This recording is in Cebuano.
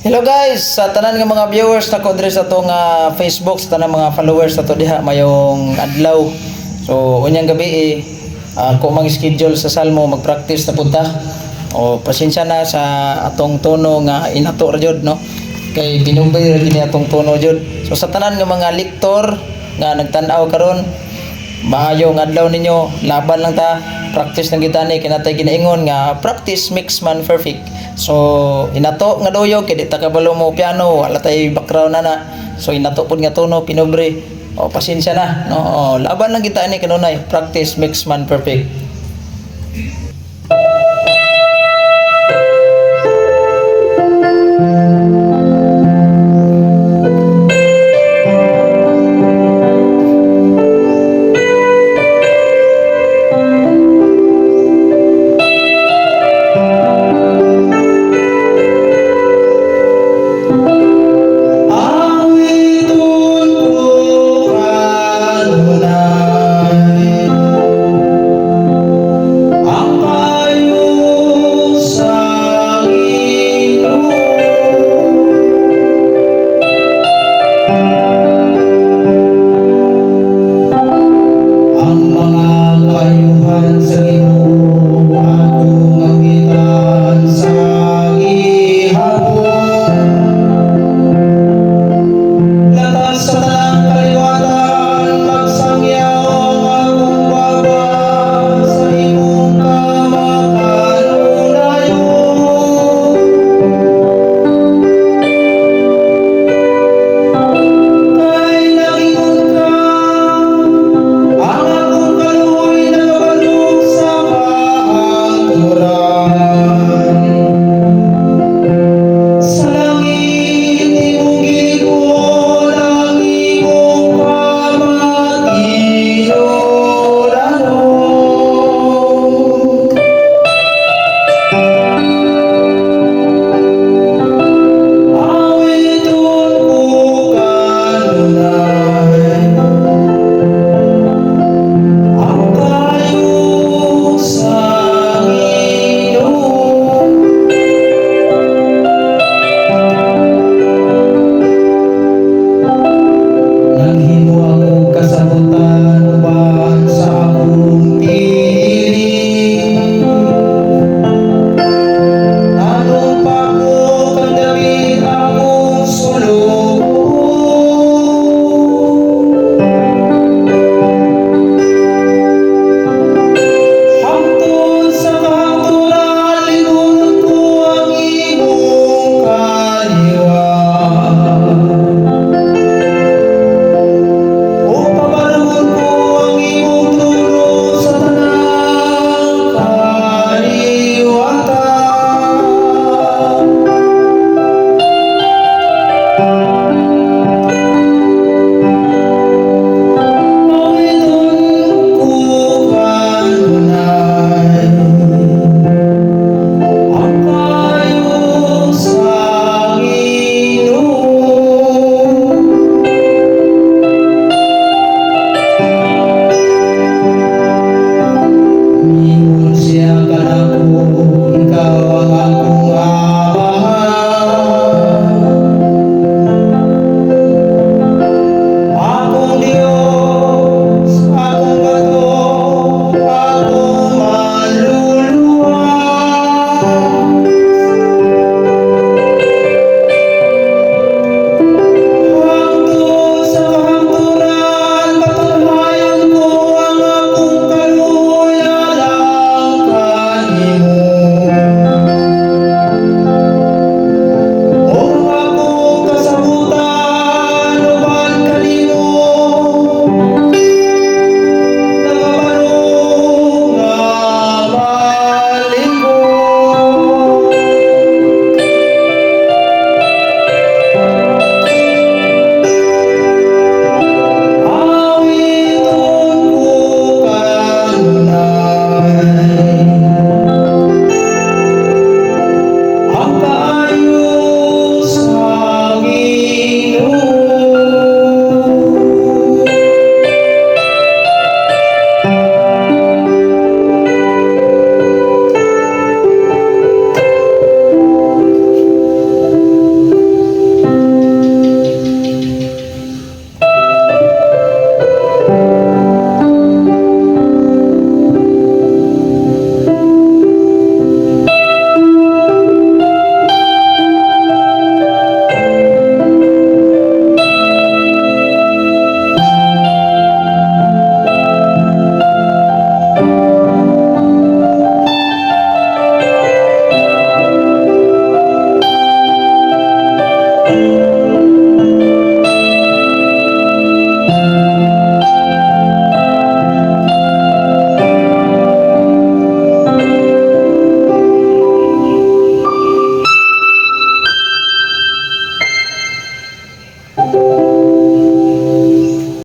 Hello guys, sa tanan nga mga viewers nako diri sa atong Facebook, sa tanan mga followers nato diha, mayong adlaw. So unyang gabi eh, ako mang schedule sa Salmo, mag-practice na punta. O pasensya na sa atong tono nga inato ra jud, no. Kay binumbay ra gini atong tono jud. So sa tanan nga mga lektor nga nagtan-aw karon, maayong adlaw ninyo, laban lang ta, practice lang kita ni kinatay ginaingon nga practice makes man perfect. So inato nga duyog kay di ta kabalo mo piano, wala tay background na na. So inato pud nga tono pinobre. O pasensya na, no. O, laban lang kita ni kanunay, practice makes man perfect.